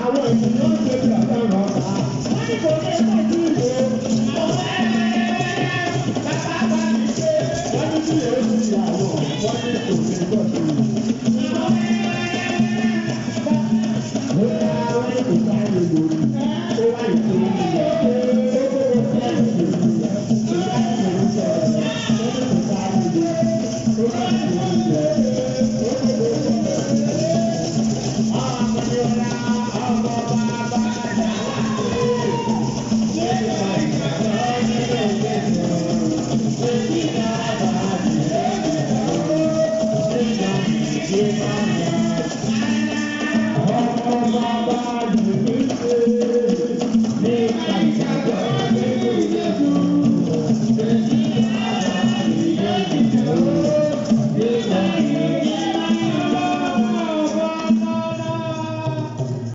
Àwọn ènìyàn ń ṣe bí ọ̀daràn ọ̀gá. Wọ́n ní kò ní ẹgbẹ́ tí ìwé. Wọ́n ní kí èsì ìyàwó, wọ́n ní kò ní gbọ́ sí i. Bóyá wọ́n ní kò sáré lórí.